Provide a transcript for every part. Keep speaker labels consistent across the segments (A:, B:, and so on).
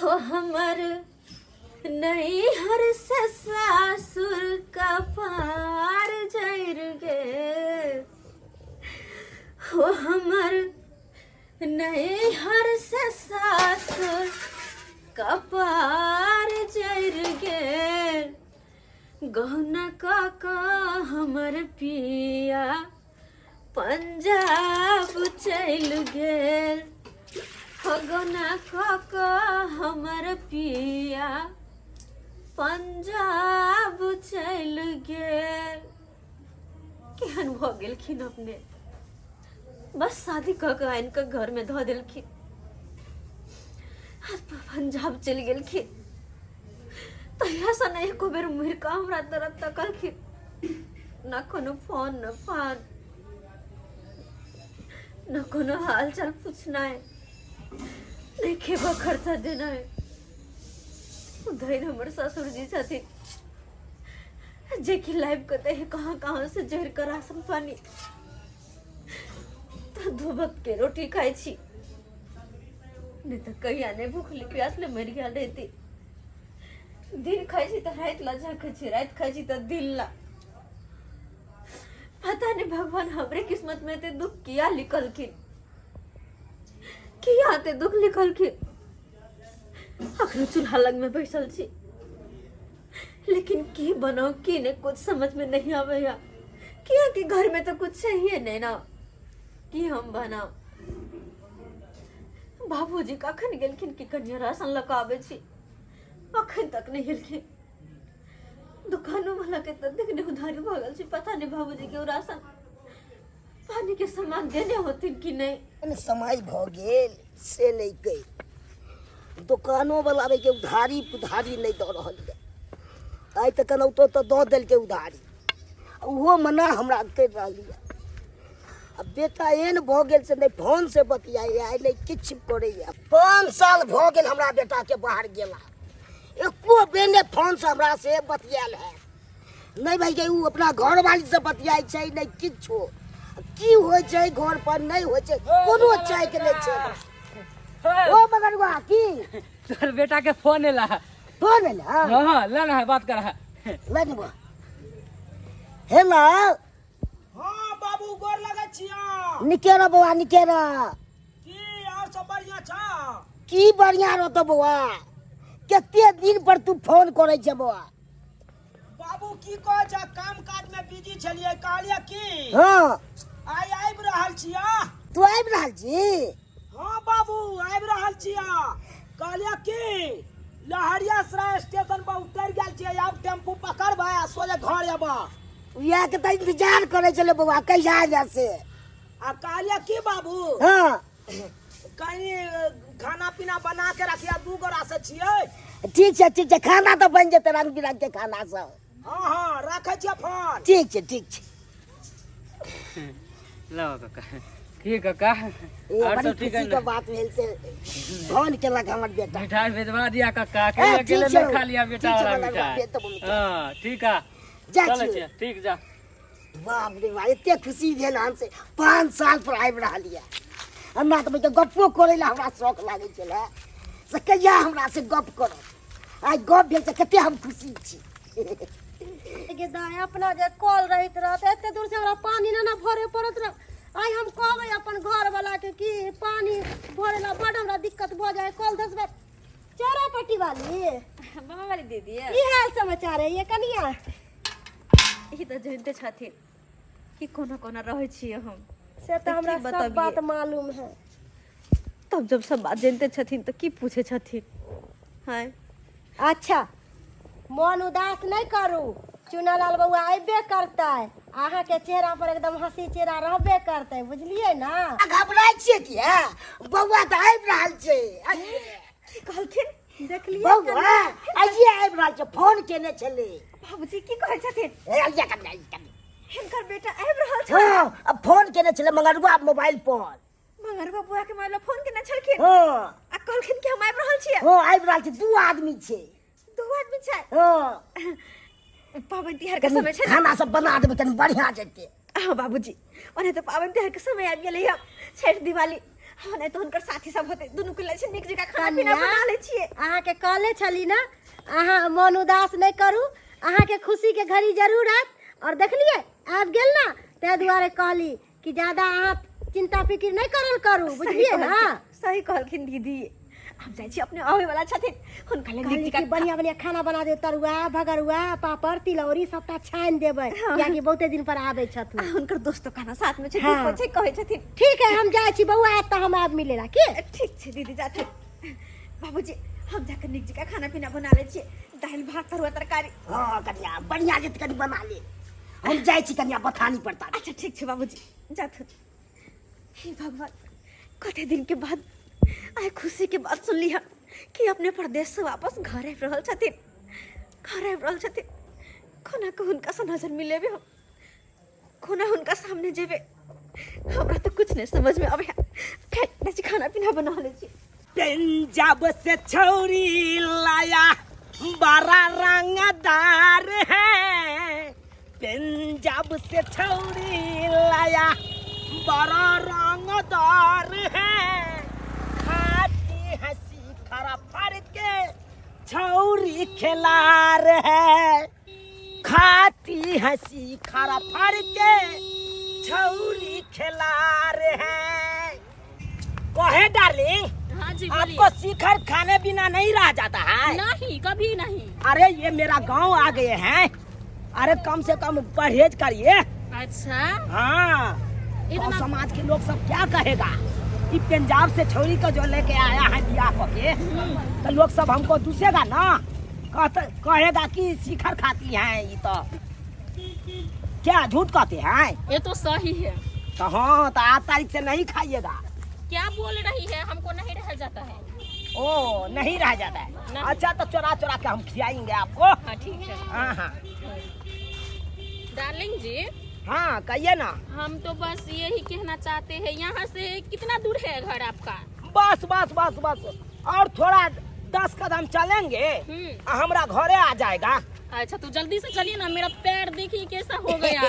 A: हो हमर नैहर से सासुर कपार जरि गेल हो हमर नैहर से सासुर कपार जरि गेल गहना काका हमर पिया पंजाब चलि गेल हो गहना काका हमर पिया पंजाब चलि गेल। केहन भऽ गेलखिन अपने, बस शादी कऽ के आनि कऽ घरमे धऽ देलखिन, पंजाब चलि गेलखिन। तहियासँ नहि एको बेर मुड़ि कऽ हमरा तरफ तकलखिन, न कोनो फोन न फान न कोनो हाल चाल पूछनाइ, नहि खेबा खर्चा देनाइ। धरि हमर ससुर जी छथिन जेकि लाइव के दे कहाँ कहाँ से जोड़ कर राशन पानी, तो दू वक्त के रोटी खाइ छी, नहीं तो कहिया नहीं भूखली प्यासले मरि गेल रहती। दिन खाइ छी तऽ राति ला झाँकै छी, राति खाइ छी तऽ दिन ला। पता नहीं भगवान हमरे किस्मत में एते दुख किया लिखलखिन, किया एते दुख लिखलखिन। अखन चूल्हा लग में बैसल छी, लेकिन की बनाऊ की नहीं कुछ समझ में नहीं आबैया, किया कि घर में तो कुछ चाहिए नहीं ना की हम बनाऊ। बाबूजी कखन गेलखिन कि कनिया राशन लऽ कऽ आबै छी, अखन तक नहीं गेलखिन। दुकानो वाला के ततेक नहि उधारी भऽ गेल छै, पता नहीं बाबूजी के ओ राशन पानी के सामान देने होथिन कि नहीं।
B: एहन समय भऽ गेल से नहि कहि, दोकानो वाला के उधारी पुधारी नहि दऽ रहल यऽ। आइ तऽ केनाहितो तऽ दऽ देलकै उधारी, ओहो मना हमरा करि रहल यऽ। आ बेटा एहन भऽ गेल से नहि फोन से बतियाइए, नहि किछु करैए। 5 साल भऽ गेल हमरा बेटाके बाहर गेला, एको बेर नहि फोन से हमरा से बतियाल है। नहि भाई के उ अपना घरवाली से बतियाइ छै, नहि किछो। की होइ छै घर पर नहि होइ छै, कोनो चाय के नहि छै। ओ मगरुआ की
C: तोहर बेटा के फोन एला?
B: फोन एला?
C: हाँ हाँ, ले ना बात कर।
B: ले ना। हेलो।
D: हाँ बाबू, गोर लगै छियै।
B: निके रह बौआ, निके रह।
D: की और सब बढ़िया छ?
B: की बढ़िया रहतो बौआ, कते दिन पर तू फोन करै छै बौआ।
D: बाबू की कहै छ, काम काज में बिजी छलियै, कहलियै की
B: हाँ
D: आइ आबि रहल छियै।
B: तू आबि रहल छी?
D: हाँ बाबू आबि रहल छियै। कहलियै की लहरियासराय स्टेशन पर उतरि गेल छियै, आब टेम्पू पकड़बै आ सोझे घर एबै।
B: इएह के तऽ इंतजार करै छलै बौआ, कहिया आबि से।
D: आ कहलियै की बाबू,
B: हाँ
D: कहीं खाना पीना बना के रखिया, 2 गोरा से छियै।
B: ठीक छै ठीक छै, खाना तऽ बनि जेतै, रंग बिरंग के खाना सब।
D: हाँ हाँ, राखै छियै फोन।
B: ठीक छै ठीक छै।
C: लो काका, की काका
B: ए,
C: और
B: बड़ी
C: सब ठीक है
B: खुशी के
C: ना?
B: बात भेल से फोन केलक हमर बेटा।
C: मिठाई भेजवा दिया काका,
B: ए,
C: अकेले
B: ठीक
C: अकेले
B: छै,
C: नहीं खा लिया बेटा
B: ठीक छै,
C: वाला
B: बला,
C: मिठाई।
B: भेज देबो मिठाई।
C: हाँ ठीक है,
B: जा
C: चलै
B: छियै।
C: छियै, ठीक जा।
B: बाप रे बाप, एते खुशी भेल हन से 5 साल पर आबि रहल यऽ। हमरा तऽ बैठ गप्पो करै लए हमरा शौक लागै छलै, से कहिया हमरा से गप करत, आइ गप भेल से कते हम खुशी छी।
E: गे दाय, अपना जे कल रहैत रहत, एते दूर से हमरा पानी ने ने भरे पड़त रह। आइ हम कहबै अपन घर वाला के कि पानी भरे ला बड हमरा दिक्कत भऽ जाय, कल धसबै। चोरा पट्टी वाली
A: मामा वाली दीदी
E: की हाल समाचार है ये कनिया?
A: ई तऽ जानते छथिन कि कोना कोना रहै छियै हम।
E: से तऽ
A: तऽ
E: हमरा
A: की
E: सब
A: बतबियै?
E: बात मालूम है।
A: तब जब सब बात जानते छथिन तऽ की पूछे छथिन? हाँ
E: अच्छा मन उदास नहीं करू, चुनालाल बउआ अबे करतै, अहाँ के चेहरा पर एकदम हंसी चेहरा रहबे करतै, बुझलियै ना?
B: घबराइ छियै किया, बौआ तऽ आबि रहल छै।
A: की कहलखिन?
E: देखलियै
B: बौआ आइए आबि रहल छै, फोन केने छलै।
A: बाबूजी की कहै छथिन?
B: ए, आइए कनि, आइए कनि।
A: हिनकर बेटा आबि रहल छै?
B: हाँ, अब फोन केने छलै मंगरुआ मोबाइल पर।
A: मंगरुआ बुआ के मोबाइल पर फोन केने छलखिन?
B: हाँ।
A: आ कहलखिन कि हम आबि रहल छियै?
B: हाँ आबि रहल छै, 2 आदमी छै।
A: 2 आदमी छै?
B: हाँ।
A: पाबनि तिहार के
B: कनि
A: समय छै ने?
B: खाना सब बना देबै कनि बढ़िया जेतै।
A: हाँ बाबूजी, ओना तऽ पाबनि तिहार के समय आबि गेलै हँ, छठि दिवाली, हाँ नहीं तो हुनकर साथी सब होते दुनू के लै छै नीक जकाँ खाना पीना
E: कन्या।
A: बना लै छियै।
E: अहाँके कहले छली ने, अहाँ मन उदास नहि करू, अहाँके खुशीके घड़ी जरूर आयत। और देखलियै आबि गेल ने, ताहि दुआरे कहली कि ज्यादा अहाँ चिंता फिकिर नहि करल करू,
A: सही
E: बुझलियै ने?
A: कहलखिन, सही कहलखिन दीदी। हम जाइ छी, अपने आबै वाला छथिन, हुनका लेल
E: कहली
A: नीक
E: कि
A: जकाँ
E: बढ़िया बढ़िया खाना बना देब, तरुआ भगरुआ पापड़ तिलौरी सबटा छानि देबै, कियाकि बहुते दिन पर आबै छथुन।
A: आ हुनकर दोस्तो खाना साथ में छै।
E: हाँ।
A: दीपो छै, कहै छथिन।
E: ठीक है, हम जाइ छी, बौआ आयत तऽ हम आयब मिले ला की।
A: ठीक छै दीदी, जाथिन। बाबूजी, हम जाकर नीक जकाँ खाना पीना बना लै छियै, दालि भात तरुआ तरकारी।
B: हाँ कनिया, बढ़िया जे कनि बना ले, हम जाइ छी कनिया बथानी पर तारी।
A: अच्छा ठीक छै बाबूजी, जाथुन। हे भगवान, कते दिन के बाद आइ खुशी के बात सुनली हन कि अपने प्रदेश से वापस घर आबि रहल छथिन, घर आबि रहल छथिन। कोना के हुनका से नजर मिलेबे हम, कोना हुनका सामने जेबे, हमरा तो कुछ नहीं समझ में आवे। खैर जाइ छी, खाना पीना बना लै छी।
D: पंजाब से छौरी लाया बड़ा रंगदार है, पंजाब से छौरी लाया बड़ा रंगदार है, खाती हंसी खरा फर के छौरी खिलार है, खाती हंसी खरा फर के छौरी खिलार है। कहे डार्लिंग।
F: हाँ जी बोलिए।
D: आपको शिखर खाने बिना नहीं रह जाता है?
F: नहीं, कभी नहीं।
D: अरे ये मेरा गांव आ गए हैं, अरे कम से कम परहेज करिए।
F: अच्छा।
D: हाँ,
F: इतना
D: और समाज के लोग सब क्या कहेगा कि पंजाब से छोरी को जो लेके आया है बियाह को के, तो लोग सब हमको दूसेगा ना, कहते कहेगा कि शिखर खाती हैं ये, तो क्या झूठ कहते हैं?
F: ये तो सही है।
D: तो हाँ, तो 8 तारीख से नहीं खाइएगा।
F: क्या बोल रही है, हमको नहीं रह जाता है।
D: ओ नहीं रह जाता है?
F: नहीं।
D: अच्छा, तो चुरा चुरा के हम खिलाएंगे आपको।
F: हाँ ठीक है।
D: हाँ हाँ।
F: डार्लिंग जी।
D: हाँ कहिए ना।
F: हम तो बस यही कहना चाहते हैं, यहाँ से कितना दूर है घर आपका?
D: बस बस बस बस, और थोड़ा 10 कदम चलेंगे हमारा घरे आ जाएगा।
F: अच्छा तो जल्दी से चलिए ना, मेरा पैर देखिए कैसा हो गया,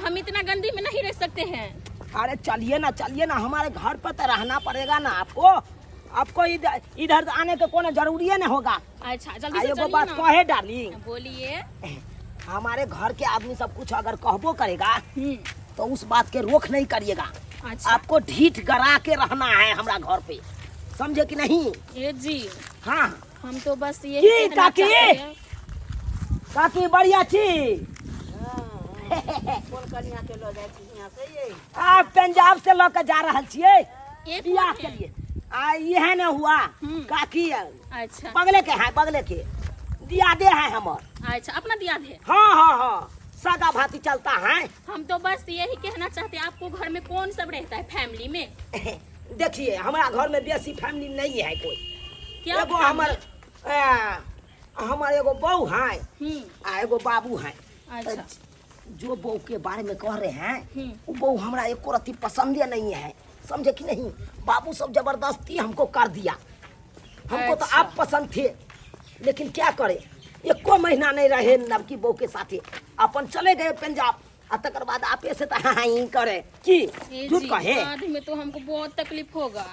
F: हम इतना गंदी में नहीं रह सकते हैं।
D: अरे चलिए ना, चलिए ना, हमारे घर पर तो रहना पड़ेगा ना आपको, आपको इधर आने के कोनो जरूरी नहीं होगा।
F: अच्छा जल्दी से
D: एगो
F: चलिए
D: बात
F: ना।
D: कहे डार्लिंग।
F: बोलिए।
D: हमारे घर के आदमी सब कुछ अगर कहबो करेगा तो उस बात के रोक नहीं करिएगा।
F: अच्छा।
D: आपको ढीठ गरा के रहना है हमारा घर पे, समझे कि नहीं?
F: ये जी।
D: हाँ।
F: हम तो बस यही
D: की
F: कहना
D: काकी?
F: चाहते हैं।
D: काकी बढ़िया छी।
B: कोन कनिया के लऽ जाइ छी हियाँ से ये?
D: आप पंजाब से लऽ के जा रहल छियै
F: ये
D: बियाह
F: कौन
D: के
F: है?
D: लिए। आ इहे ने हुआ काकी।
F: अच्छा।
D: बगले के है, बगले के दियादे है हमर।
F: अच्छा अपना दियाद है?
D: हाँ हाँ हाँ, सगा भाती चलता है।
F: हम तो बस यही कहना चाहते हैं, आपको घर में कौन सब रहता है फैमिली में?
D: देखिए हमारा घर में बेसी फैमिली नहीं है कोई।
F: क्या
D: एगो
F: फैमिली?
D: हमर एगो बहू है आ एगो बाबू है।
F: अच्छा।
D: जो बहू के बारे में कह रहे हैं वो बहू हमरा एको रत्ती पसंद नहीं है, समझे कि नहीं? बाबू सब जबरदस्ती हमको कर दिया, हमको तो
F: अच्छा।
D: आप पसंद थे, लेकिन क्या करे, एको महीना नहीं रहे नवकी बहू के साथे, अपन चले गए पंजाब, आ तकर बाद आपे से तो हाँ ही करे की
F: ये
D: झूठ
F: जी,
D: कहे।
F: बाद में तो हमको बहुत तकलीफ होगा।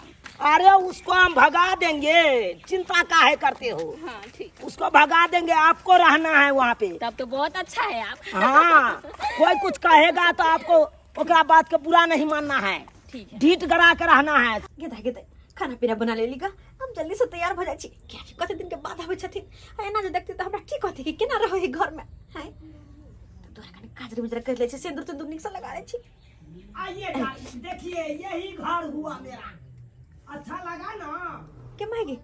D: अरे उसको हम भगा देंगे, चिंता काहे करते हो?
F: हाँ ठीक।
D: उसको भगा देंगे, आपको रहना है वहाँ पे।
F: तब तो बहुत अच्छा है आप।
D: हाँ, कोई कुछ कहेगा तो आपको ओकरा बात के बुरा नहीं मानना है,
F: ठीक है।
D: ढीठ गरा के रहना है।
A: गेदा गेदा खाना पीना बना लेली गा, हम जल्दी से तैयार भ जाइ छी, कियाकि कते दिन के बाद आबै छथिन, आ एना जे देखती तऽ हमरा की कहती कि केना रहै घर में हैं। तऽ तोरा कनि काजर उजर कर लै छी, सिंदूर तिंदूर नीक से लगा लै छी।
D: आइए डार्लिंग, देखिए यही घर हुआ मेरा, अच्छा लगा ना?
A: के माय गे,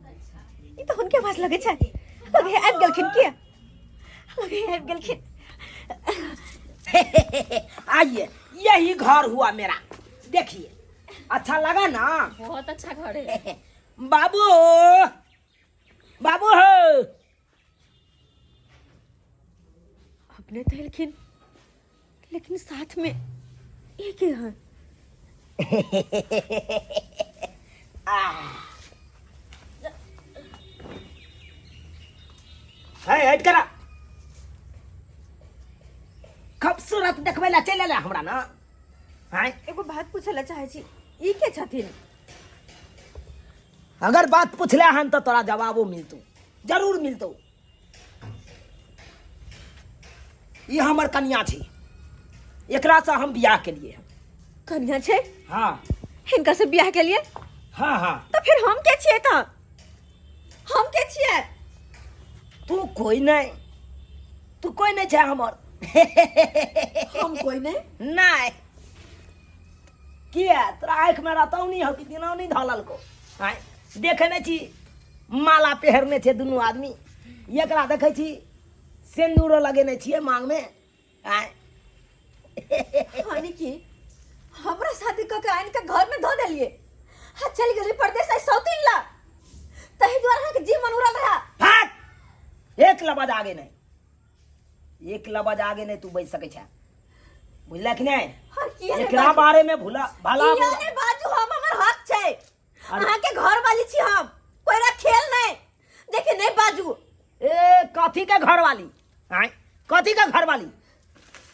A: ई तऽ हुनके आवाज लगै छै, लगे आबि गेलखिन, किया लगे आबि गेलखिन।
D: आइए यही घर हुआ मेरा, देखिए अच्छा लगा ना?
F: बहुत अच्छा घर है।
D: बाबू, बाबू हो।
A: अपने तो एलखिन, लेकिन साथ में ये के है?
D: है हट करा, खूबसूरत देखबै ला चलि एलै हमरा ना। हैं?
A: एगो बात पूछे ला चाहे छी, ई के छथिन?
D: अगर बात पूछले हन तो तोरा जवाबो मिलतौ, जरूर मिलतौ। ई हमर कनिया छी, एकरा से हम बियाह के लिए।
A: कनिया छै?
D: हाँ।
A: हिनका से बियाह के लिए?
D: हाँ हाँ।
A: तो फिर हम के छियै? तऽ हम के छियै?
D: तू कोई नहीं, तू कोई नहीं छै हमर।
A: हम कोई नहीं?
D: नहीं। किया तोरा आँखि में रतौनी हो कि दिनौनी धलल को? आँय, देखे नहीं छी माला पहिरने छै दुनू आदमी, एकरा देखै छी सिन्दूरो लगेने छियै मांग में। आँय।
A: यानी कि हमरा शादी कऽ के आनि के घर में धो देलिए, हाँ चल गेली परदेश आई सौतीन ला, तही द्वारा अहाँके जी मन उड़ल रहा।
D: भाग, एक लबज आगे नहीं, एक लबज आगे नहीं तू बच सकै छै, बुझलक कि नहीं?
A: हाँ, किया नहीं
D: एकरा
A: बाजू?
D: बारे में भूला भला
A: किया नहीं बाजू? हम हमर हक छै,
D: अरे-
A: अहाँके घर वाली छी हम, कोई खेल नहीं देखे नहीं बाजू।
D: ए कथी के घर वाली? आय, कथी के घर वाली?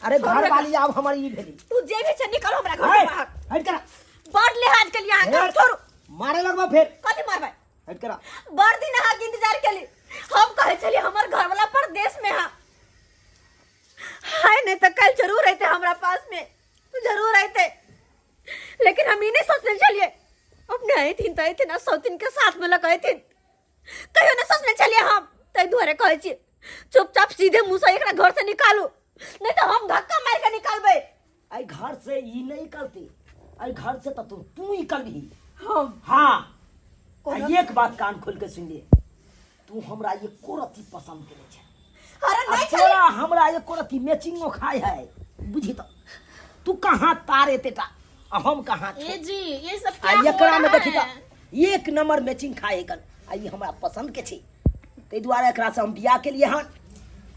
D: अरे घर वाली आब हमर ई भेली।
A: तू जे भी छै निकल हमरा घर से बाहर।
D: हट करा।
A: बड़ लिहाज के लिए अहाँ
D: हे।
A: छोड़ू।
D: मारे लगबो फेर।
A: कथी मारबै?
D: हट करा।
A: बड़ दिन अहाँ के इंतजार केली, हम कहै छली हमर घर वाला परदेश में हा, हाय नहीं तो कल जरूर रहते हमरा पास में, जरूर रहते, लेकिन हम ई नहीं सोचने छलिए अपने अयथिन तऽ अयथिन आ सौतिन के साथ में लऽ कऽ अयथिन, कहियो नहीं सोचने छलिए हम। ताहि दुआरे कहै छी चुपचाप सीधे मुँह से एकरा घर से निकालू, नहीं तो हम धक्का मार के निकालबै।
D: एहि घर से ई नहीं निकलती, एहि घर से तो तू निकलबही।
A: हम?
D: हाँ।
A: कोना?
D: आ एक बात कान खोल के सुन ले, तू हमरा एको रत्ती पसंद के नहीं छै।
A: अरे
D: आ
A: नहीं
D: तोरा हमरा एको रत्ती मैचिंगो खाय है, बुझी तो तू कहाँ तार एतेटा आ हम कहाँ छी।
F: ए जी ये सब
D: आ
F: क्या हो
D: एकरा में
F: रहा
D: देखी
F: है?
D: तो एक नंबर मैचिंग खाए एकर, आ ई हमरा पसंद के छै, ताहि दुआरे एकरा से हम बियाह के लिए हन।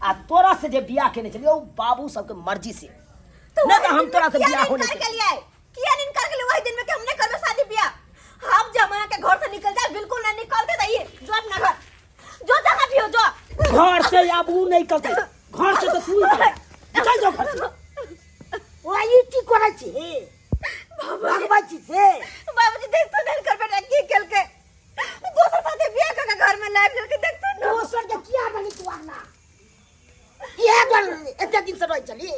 D: आ तोरा से जे बियाह केने छलियै ओ बाबू सबके मर्जी से,
A: तो
D: नहीं
A: वही
D: तो हम
A: दिन में
D: तोरा से
A: किया
D: बियाह
A: नहीं
D: होने
A: इनकार
D: के
A: के लिए? किया नहीं इनकार के लिए वही दिन में कि हमने करबे शादी बियाह? हम जमाना के घर से निकल जाए, बिल्कुल नहीं निकलते रहिए, जो अपना घर जो जगह भी हो जो
D: घर से अब ऊ नहीं निकलते, घर से तो तू निकल निकल जाओ घर से।
B: ओ ई की करै छी हे? भगबै छी से?
A: बाबूजी देख तो नहीं कर बेटा की खेल के दोसर साथे बियाह कर के घर में लाइव के देख तो ना।
B: दोसर के किया बनी तू आना? इहे दुआरे एते दिन से रहै छली।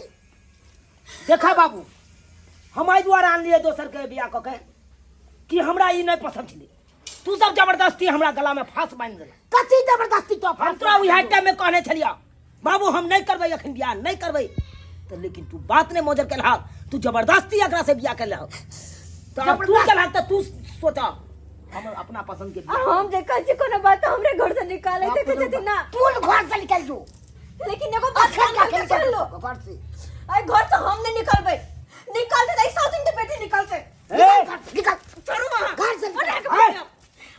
D: देखा बाबू, हम एहि दुआरे आनलियै दोसर के बियाह कऽ के कि हमरा ई नहि पसंद छलै, तू सब जबरदस्ती हमरा गला में फांस बान्हि देलक।
B: कथी जबरदस्ती तो?
D: हम तोरा उएह टाइम में कहने छलियै बाबू हम नहीं करबै अखन बियाह नहीं करबै, तो लेकिन तू बात नहीं मोजर केलहक, तू जबरदस्ती एकरा से बियाह केलहक, तो अब तू केलहक तऽ तू सोच हम अपना पसंद के
A: आ हम जे कहै छी कोनो बात हमरे घर से निकाले देखे छथिन ना।
B: तू घर से निकल जो।
A: लेकिन एगो बात
B: अखन
A: कान खोल के
B: निकल
A: सुन लो,
B: घर से।
A: अरे घर से हम नहीं निकलबै, निकलते तऽ 100 दिन के बेटी निकलते।
D: ए!
B: निकल घर से, निकल।
A: छोड़ू वहाँ।
B: घर से निकल।
A: अरे,
D: ए!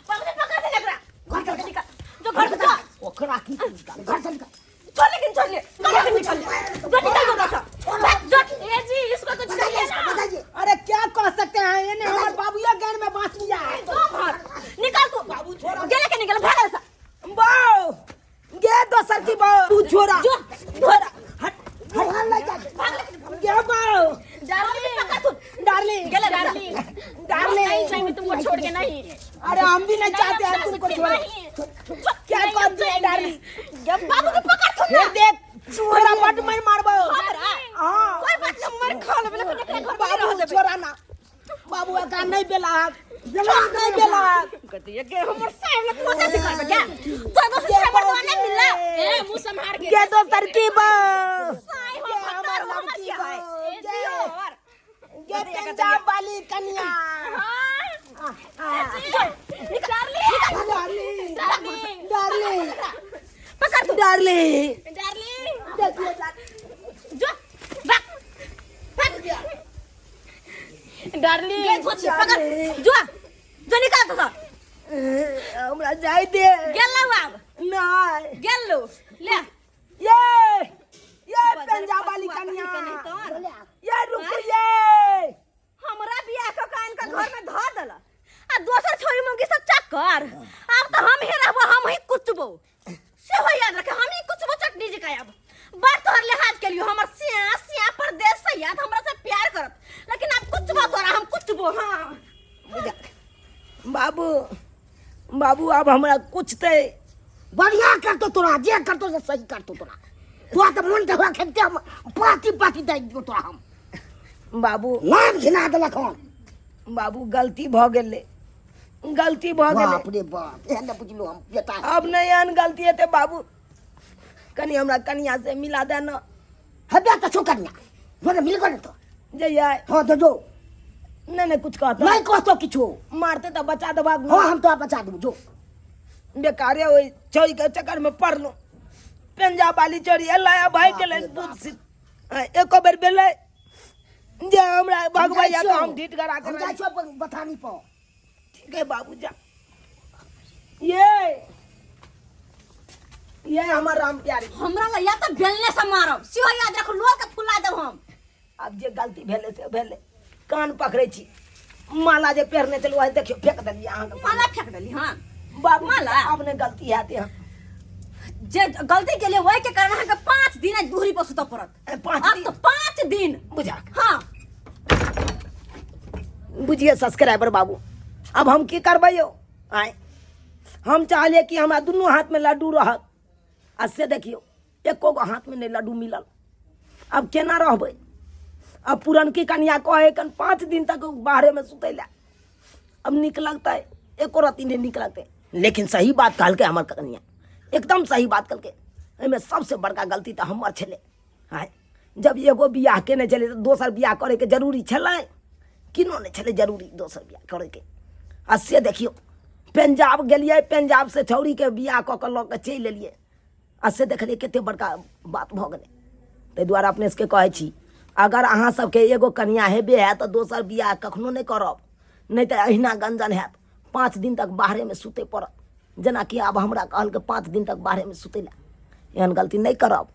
A: बाबूजी पकड़ दे एकरा।
B: घर से
A: निकल। जो घर से जा।
D: ओकरा की निकाल
B: घर से निकल।
A: छोड़ लेकिन छोड़ ले। घर से निकल ले। जो निकल जो घर से। भाग, जो।
F: ए जी इसको कुछ
B: बताइए
F: कहिए
B: इसको,
F: ना।
B: बताइए।
D: अरे क्या कह सकते हैं, ये हमारे बाबूया गैर में बांस लिया है।
A: जो भाग। निकल तू।
D: बाबू छोड़ा।
A: गेले के निकल भाग ऐसा।
D: बाऊ गे दोसर की बाऊ तू छोड़ा।
A: जो छोड़ा।
D: हट
B: घर ले जा।
A: भाग लेकिन
D: गे बाऊ।
F: डार्लिंग
A: पकड़ तू।
D: डार्लिंग
A: गेले
F: डार्लिंग
D: डार्लिंग
F: नहीं जाएंगे तुमको छोड़ के नहीं।
D: अरे हम भी नहीं
F: नहीं,
D: चाहते
F: हम
D: हैं तुमको
F: जा सकते
D: छोड़े।
F: नहीं।
D: क्या
F: नहीं,
D: कर
F: हम
D: दिया
F: जाएंगे।
D: डार्लिंग?
A: जब बाबू के पकड़ तू ना।
D: फिर देख तोरा बड मार मारबो।
A: हमरा?
D: हां
A: कोई बात नहीं, मर खा लेबे लेकिन एकरा घर में रह
D: बाबू
A: देबे।
D: छोड़ा ना बाबू, एकरा नहीं बेला नहीं बेला।
A: कथी ये के हमर साहब लग सोचा थी करबे क्या? तो दोसर से मर्दवा नहीं मिलला।
F: ए मुंह संभार के।
D: गे दोसर की बाऊ
A: साई हो
D: गे हमर
A: भत्ता हो
D: लड़की
A: क्या है?
D: बाऊ,
A: ए जियो और
D: गे पंजाब वाली कन्या।
F: डार्लिंग
D: डार्लिंग
F: डार्लिंग
D: डार्लिंग
A: पकड़ तू।
D: डार्लिंग
F: डार्लिंग
A: जो भाग भाग।
F: डार्लिंग
A: गे सोची पकड़ जो जो निकाल तो
D: हमरा जाय दे।
A: गेल आब।
D: नहीं
A: गेल लो ले।
D: ये ये पंजाब वाली कन्या ये रुको ये
A: हमरा बियाह क कान का घर में धर देला आ दोसर छोरी मंगी सब चक्कर। अब तो हम ही रहबो, हम ही कुचबो, सेहो याद रखे हम ही कुचबो चटनी जी का। अब बड़ तोहर लिहाज के लिए हमर सिया सिया परदेश से याद हमरा से प्यार करत, लेकिन अब कुचबो तोरा हम कुचबो। हाँ
D: बाबू बाबू आब हमरा कुछ तऽ
B: बढ़िया करतो तोरा जे करतो से सही करतो तोरा तोरा तऽ मन तऽ हुआ खेलते हम पाती पाती दै दियौ तोरा हम
D: बाबू
B: नाम घिना देलक हन
D: बाबू गलती भऽ गेलै गलती भऽ गेलै
B: बाप रे बाप एहन नहि बुझलहुँ हम बेटा
D: आब नहि एहन गलती हेतै बाबू कनि हमरा कनिया से मिला दे न
B: हेबे तऽ छौ कनिया जो ने मिल गेल तो
D: जइयै
B: हाँ तो जो
D: नहि नहि कुछ कहता
B: नहीं कहतो किछो
D: मारते तऽ बचा देबाक
B: हाँ हम तोरा बचा देबो जो
D: बेकारे ओहि चोरी के चक्कर में पड़लहुँ पंजाब वाली चोरी अल्लाह या भाई के लेल दूध से एको बेर भेलै जे हमरा भगवैया के हम ढीठ करा के
B: हम जाइ छियौ अपन बथानी पर
D: ठीक है बाबू जा ये ये हमर राम प्यारी
A: हमरा ला या तऽ बेलने से मारब सेहो याद राखू लोल के फुला देब हम
D: आब जे गलती भेलै से भेलै कान पकड़ै छी माला जे पहिरने छलहुँ आइ देखियौ फेंक देलियै अहाँके
A: माला फेंक देली हँ
D: बाबू
A: माला?
D: आब नहि गलती हैत यहाँ
A: जे गलती के लिए वही के कारण अहाँके 5 दिन आज दूरी पर सुतऽ पड़त
D: ए, पाँच
A: आब
D: दिन
A: तऽ 5 दिन
D: बुझा
A: हाँ
D: बुझिए सब्सक्राइबर बाबू अब हम की करबै यौ आँय हम चाहलियै कि हमरा दुनू हाथमे लड्डू रहत आ से देखियौ एको गो हाथमे नहि लड्डू मिलल अब केना रहबै अब पुरनकी कनिया कहै कन 5 दिन तक बाहरेमे सुतै लए अब नीक लगतै एको रत्ती नहि नीक लगतै लेकिन सही बात कहलकै हमर कनिया एकदम सही बात कहलकै एहिमे सबसँ बड़का गलती तऽ हमर छलै आँय जब एगो बियाह केने छलै तऽ दोसर बियाह करैके जरूरी छलै किनो नहि छलै जरूरी दोसर बियाह करैके आ से देखियौ पंजाब गेलियै पंजाबसँ छौड़ीके बियाह कऽ कऽ लऽ कऽ चलि एलियै आ से देखलियै कते बड़का बात भऽ गेलै ताहि दुआरे अपने सबके कहै छी अगर अहाँ सबके एगो कनिया हेबे हैत तऽ दोसर बियाह कखनो नहि करब नहि तऽ अहिना गंजन हैत 5 दिन तक बाहरेमे सुतै पड़त जेनाकि आब हमरा कहलकै 5 दिन तक बाहरेमे सुतै लए एहन गलती नहि करब।